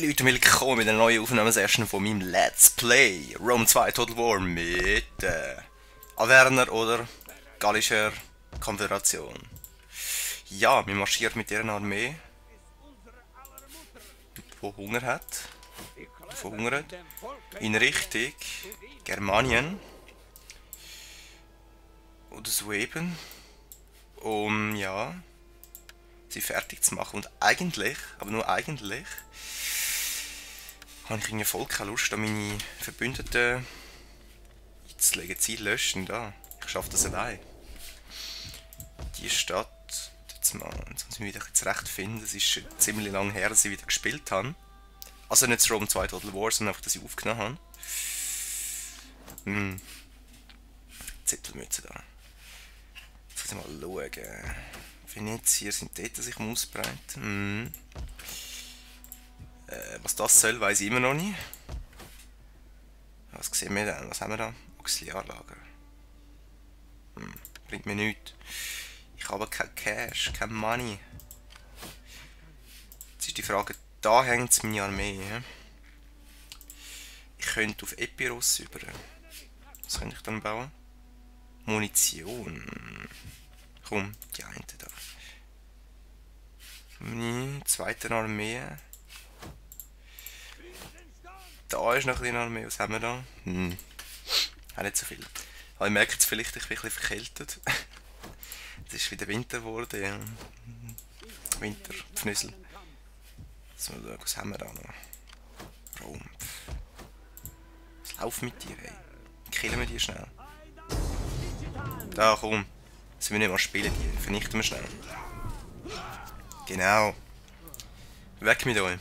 Leute, willkommen mit einer neuen Aufnahmesession von meinem Let's Play Rome 2 Total War mit Averner oder Gallischer Konföderation. Ja, wir marschieren mit dieser Armee, die Hunger hat, verhungert, in Richtung Germanien oder Sueben, um ja, sie fertig zu machen. Und eigentlich, aber nur eigentlich, habe ich irgendwie voll keine Lust, an meine Verbündeten einzulegen. Ziel löschen, da. Ich schaffe das allein. Die Stadt, jetzt mal, jetzt muss ich mich wieder zurechtfinden. Es ist schon ziemlich lange her, dass ich wieder gespielt habe. Also nicht Rome 2 Total War, sondern einfach, dass ich aufgenommen habe. Zittelmütze da. Jetzt muss ich mal schauen. Venezier sind dort, dass ich ausbreiten muss. Was das soll, weiß ich immer noch nicht. Was sehen wir denn? Was haben wir da? Auxiliarlager. Bringt mir nichts. Ich habe kein Cash, kein Money. Jetzt ist die Frage, da hängt meine Armee. Ich könnte auf Epirus über. Was könnte ich dann bauen? Munition. Komm, die eine da. Meine zweite Armee. Da ist noch eine Armee. Was haben wir da? Auch nicht so viel. Aber ich merke jetzt vielleicht, ich bin ein bisschen verkältet. Es ist wieder Winter geworden. Ja. Winterpfnüssel. So, was haben wir da noch? Rumpf. Was läuft mit dir, ey? Killen wir die schnell. Da, komm. Sollen wir nicht mal spielen, die vernichten wir schnell. Genau. Weg mit euch.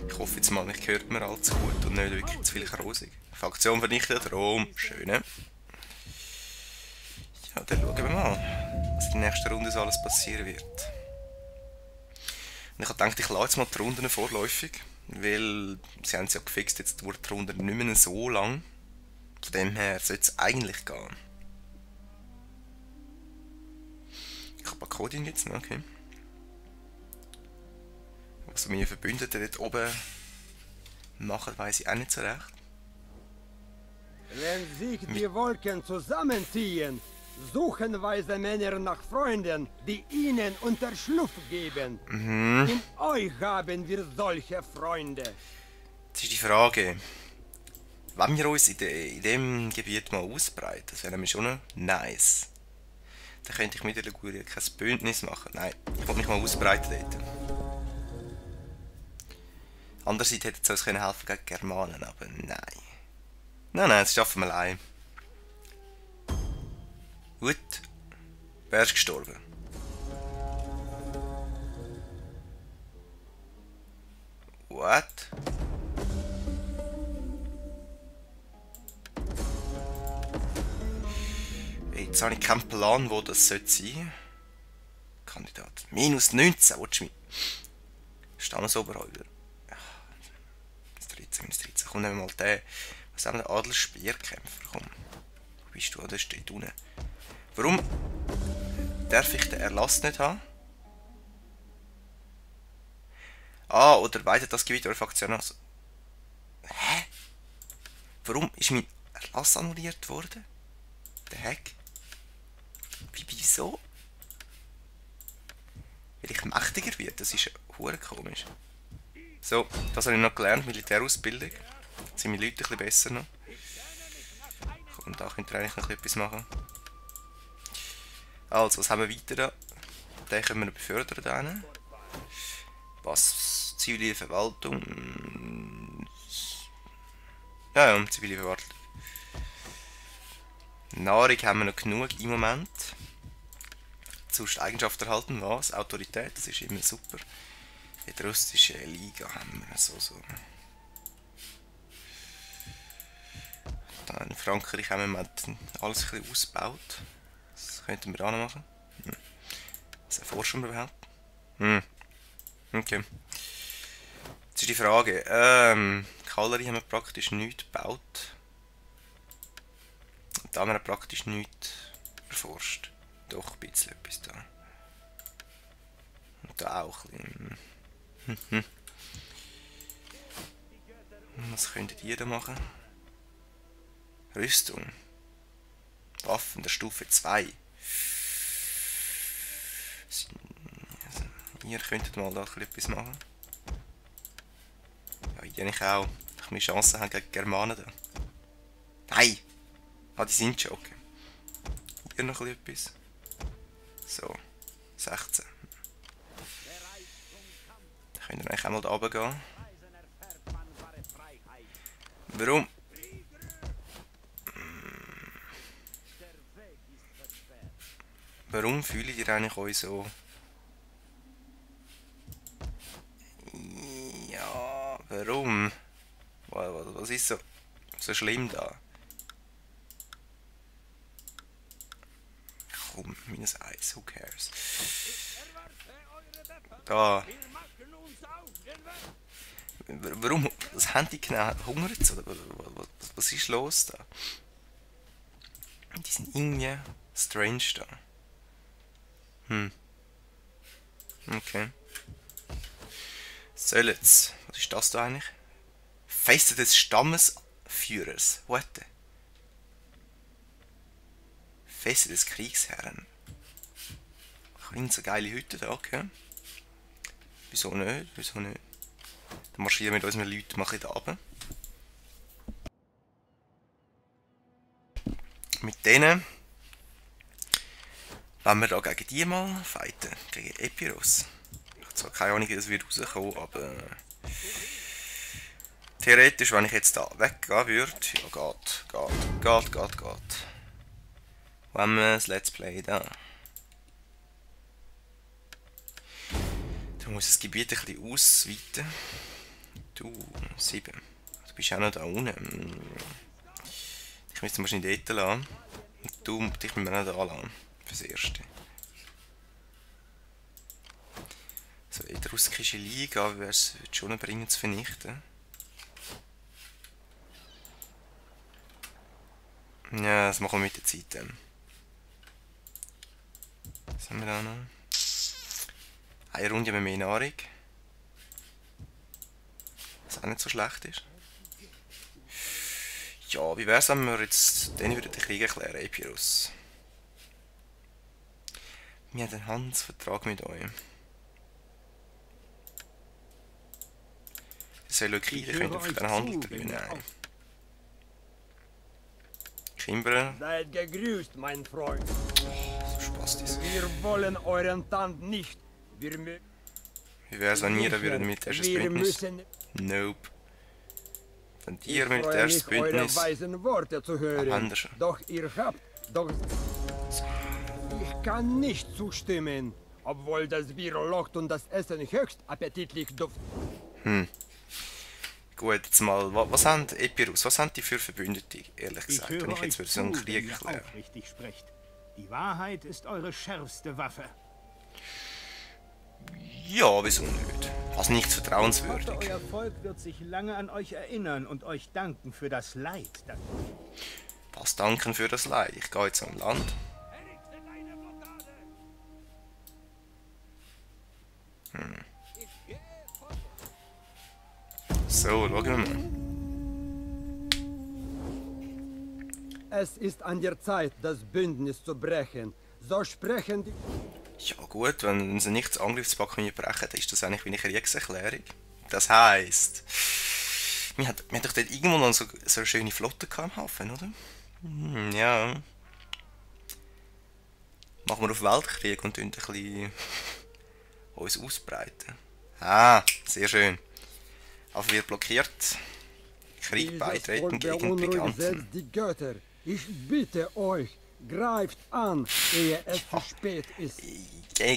Ich hoffe jetzt mal, ich hört mir allzu gut und nicht wirklich zu viel Krosig. Fraktion vernichtet, Rom. Schön. Ja, dann schauen wir mal, was in der nächsten Runde so alles passieren wird. Und ich habe gedacht, ich lasse jetzt mal die Runden vorläufig, weil sie haben es ja gefixt, jetzt dauert die Runde nicht mehr so lang. Von dem her sollte es eigentlich gehen. Ich habe Bakodien jetzt noch, okay. Was meine Verbündeten dort oben machen, weiß ich auch nicht so recht. Wenn sich die Wolken zusammenziehen, suchen weise Männer nach Freunden, die ihnen Unterschlupf geben. In euch haben wir solche Freunde. Jetzt ist die Frage, wenn wir uns in dem Gebiet mal ausbreiten, das wäre nämlich schon noch nice. Dann könnte ich mit der Liguria kein Bündnis machen. Nein, ich will mich mal ausbreiten dort. Andererseits hätte es uns helfen gegen Germanen, aber nein. Nein, das schaffen wir allein. Gut. Wer ist gestorben? What? Jetzt habe ich keinen Plan, wo das sein sollte. Kandidat. Minus 19, willst du mich? Stammesoberhäupter. Minus 13, minus 13. Komm, nehmen wir mal den. Was haben wir denn? Adelsspierkämpfer? Komm. Wo bist du? Der steht unten. Warum darf ich den Erlass nicht haben? Ah, oder weitet das Gebiet eurer Fraktion aus? Hä? Warum ist mein Erlass annulliert worden? Der Heck? Wieso? Weil ich mächtiger werde, das ist hure komisch. So, das habe ich noch gelernt, Militärausbildung. Jetzt sind meine Leute ein bisschen besser noch. Und da könnt ihr eigentlich noch etwas machen. Also, was haben wir weiter da? Den können wir befördern da. Was? Zivile Verwaltung. Ja, zivile Verwaltung. Nahrung haben wir noch genug im Moment. Sonst Eigenschaft erhalten, was? Autorität, das ist immer super. In der russischen Liga haben wir so. Dann in Frankreich haben wir alles ein bisschen ausgebaut. Das könnten wir auch noch machen. Was erforschen wir überhaupt? Okay. Jetzt ist die Frage. Kavallerie haben wir praktisch nichts gebaut. Und da haben wir praktisch nichts erforscht. Doch ein bisschen etwas da. Und da auch ein bisschen. Was könntet ihr da machen? Rüstung. Waffen der Stufe 2. Ihr könntet mal da etwas machen. Ja, ich eigentlich auch. Ich mehr Chancen haben gegen Germanen da. Nein! Ah, die sind schon okay. Hier noch etwas. So. 16. Dann könnt ihr eigentlich auch mal da runter gehen. Warum? Warum fühlt ihr eigentlich euch so? Ja, warum? Was ist so schlimm da? Komm, -1, who cares? Da. Warum? Das Handy genau hungert oder was ist los da? Die sind irgendwie strange da. Okay. So jetzt. Was ist das da eigentlich? Feste des Stammesführers. What? Feste des Kriegsherren. Ach, so geile Hütte da, okay. Wieso nicht? Wieso nicht? Dann marschieren wir mit unseren Leuten mal ein bisschen runter. Mit denen wollen wir da gegen die mal fighten. Gegen Epirus. Ich habe zwar keine Ahnung, wie das wird rauskommen, aber theoretisch, wenn ich jetzt da weggehen würde, ja geht. Wo haben wir das Let's Play da? Du musst das Gebiet ein bisschen ausweiten. Du, 7. Du bist auch noch da unten. Ich müsste wahrscheinlich dort lassen. Und du dich mit mir noch da lassen. Fürs Erste. So, in der russischen Liga wäre es schon bringen zu vernichten. Ja, das machen wir mit der Zeit dann. Was haben wir da noch? Eine Runde mit mehr Nahrung. Was auch nicht so schlecht ist. Ja, wie wäre es, wenn wir jetzt den Krieg erklären, Epirus? Wir haben einen Handelsvertrag mit euch. Seleukide könnte für den Handel gewinnen. Nein. Kimber. Seid gegrüßt, mein Freund. So Spastis. Wir wollen euren Tand nicht. Wie wäre es, wenn wir da würden mit erstes Bündnis? Nope. Wenn ihr mit erstes Bündnis... eure weisen Worte zu hören. Doch ihr habt... Ich kann nicht zustimmen, obwohl das Bier lockt und das Essen höchst appetitlich duftet. Gut, jetzt mal, was haben Epirus, was haben die für Verbündete, ehrlich gesagt, wenn ich jetzt so einen Krieg erkläre? Die Wahrheit ist eure schärfste Waffe. Ja, wieso nicht? Was nichts vertrauenswürdig. Euer Volk wird sich lange an euch erinnern und euch danken für das Leid. Was danken für das Leid? Ich gehe jetzt an Land. So, schauen wir mal. Es ist an der Zeit, das Bündnis zu brechen. So sprechen die... Ja gut, wenn sie nicht das Angriffspack brechen, dann ist das eigentlich wie eine Kriegserklärung. Das heisst... Wir haben doch dort irgendwo noch so eine schöne Flotte am Hafen, oder? Ja. Machen wir auf Weltkrieg und ein bisschen uns ausbreiten. Ah, sehr schön. Aber wird blockiert. Krieg beitreten gegen Briganten. Die Götter. Ich bitte euch, greift an, ehe es zu spät ist.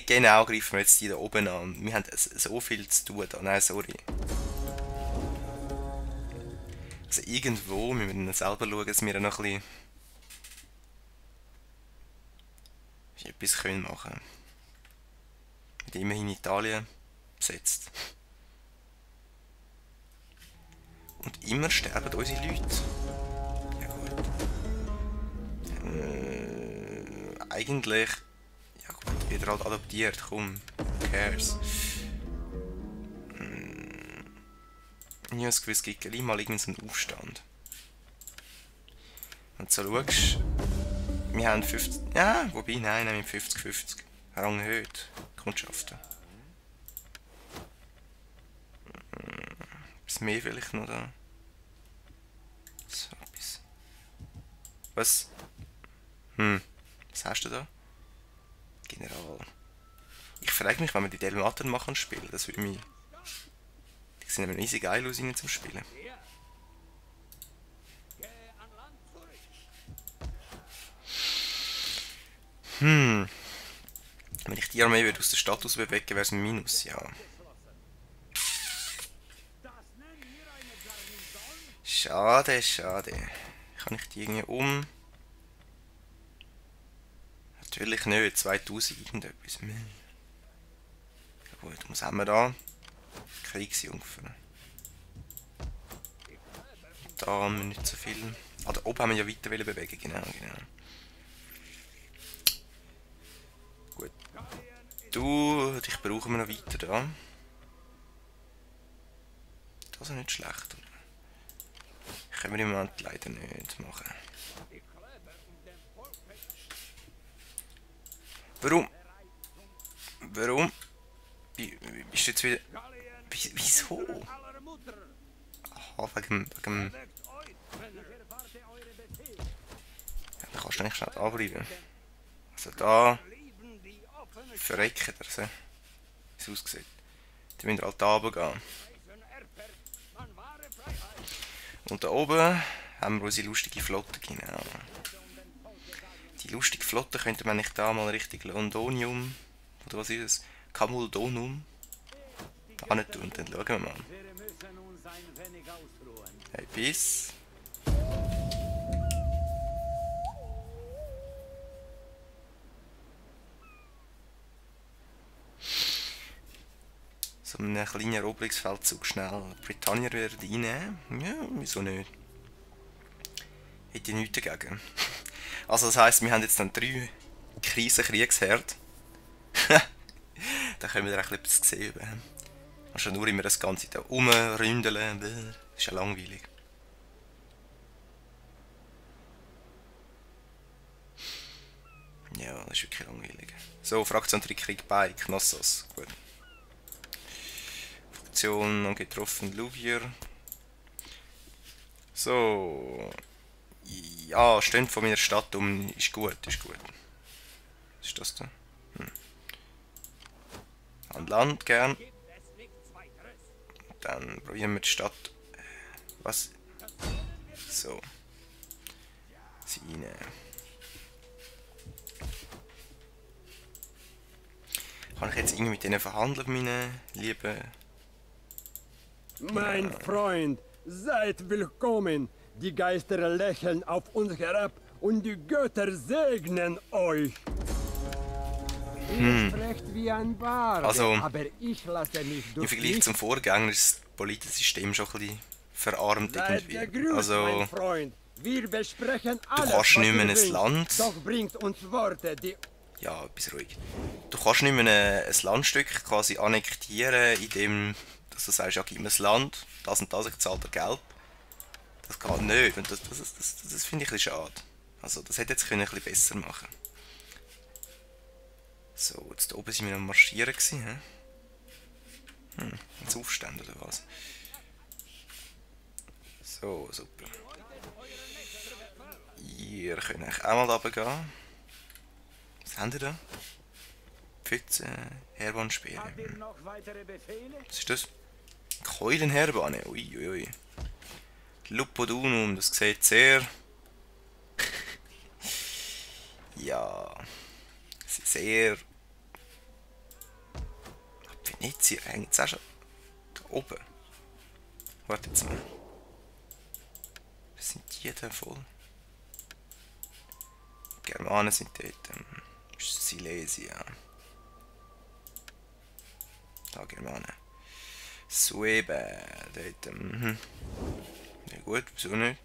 Genau, greifen wir jetzt die da oben an. Wir haben so viel zu tun da. Nein, sorry. Also irgendwo müssen wir dann selber schauen, dass wir noch ein bisschen etwas können machen können. Mit immerhin Italien besetzt. Und immer sterben unsere Leute. Ja gut. Eigentlich... Ja gut, wieder halt adoptiert, komm. Who cares? Ich habe das Gefühl, es gibt gleich mal irgendeinen Aufstand. Wenn du so schaust, wir haben 50... Ja, wobei, nein, wir haben 50-50. Rang erhöht. Kundschaften. Etwas mehr vielleicht noch da. So etwas. Was? Was hast du da? General. Ich frage mich, wenn wir die Delmaten machen spielen, das würde mich... Die sehen immer easy geil aus ihnen zum Spielen. Wenn ich die Armee aus der Stadt aus bewegen, wäre es ein Minus, ja. Schade, schade. Kann ich die irgendwie um? Natürlich nicht, 2000 irgendetwas. Ja gut, was haben wir da? Kriegsjungfer. Da haben wir nicht so viel. Ah, da oben haben wir ja weiter bewegen, genau. Gut. Du, dich brauchen wir noch weiter da. Das ist nicht schlecht, oder? Können wir im Moment leider nicht machen. Warum? Bist du jetzt wieder... Wieso? Aha, wegen... Ja, da kannst du nicht schnell anbleiben. Also da... Verrecken, oder so. Wie es aussieht. Die müssen halt da runtergehen. Und da oben haben wir unsere lustige Flotte, genau. Die lustige Flotte könnte man nicht da mal Richtung Londonium, oder was ist es? Camuldonum da nicht tun, dann schauen wir mal. Hey, peace. So einen kleinen Eroberungsfeldzug schnell Britannier werden einnehmen. Ja, wieso nicht? Hätte ich nichts dagegen. Also das heisst, wir haben jetzt dann 3 Krisenkriegsherde. Da können wir ein bisschen etwas sehen. Also nur immer das Ganze da rumründeln. Das ist ja langweilig. Ja, das ist wirklich langweilig. So, Fraktion Krieg bei Knossos. Gut. Fraktion getroffen, Louvier. So. Ja, stehen von meiner Stadt um. Ist gut, ist gut. Was ist das da? An Land gern. Dann probieren wir die Stadt. Was? So. Sie rein. Kann ich jetzt irgendwie mit denen verhandeln, meine lieben? Mein Freund, seid willkommen. Die Geister lächeln auf uns herab und die Götter segnen euch. Ihr sprecht wie ein Barde, also, aber ich lasse mich durch im Vergleich zum Vorgänger ist das politische System schon ein bisschen verarmt irgendwie. Gegrüßt, Also, mein Freund. Wir besprechen alles, kannst nicht mehr was ihr ein wünscht, Land. Doch bringt uns Worte, die... Ja, etwas ruhig. Du kannst nicht mehr ein Landstück quasi annektieren, indem dass du sagst, ja, gib mir das Land, das und das, ich zahle dir Geld. Das geht nicht und das finde ich ein bisschen schade. Also das hätte jetzt ein bisschen besser machen können. So, jetzt da oben sind wir am Marschieren gewesen, jetzt Aufstände oder was? So, super. Ihr könnt eigentlich auch mal runtergehen. Was haben ihr da? Pfütze, Herbanspeere. Was ist das? Keulenherbane, uiuiui. Lupodunum, das sieht sehr... ja... sehr... Venezia hängt jetzt auch schon da oben. Warte jetzt mal. Was sind die da voll? Germanen sind dort. Silesia. Da Germanen. Suebe, dort. Ja gut, wieso nicht?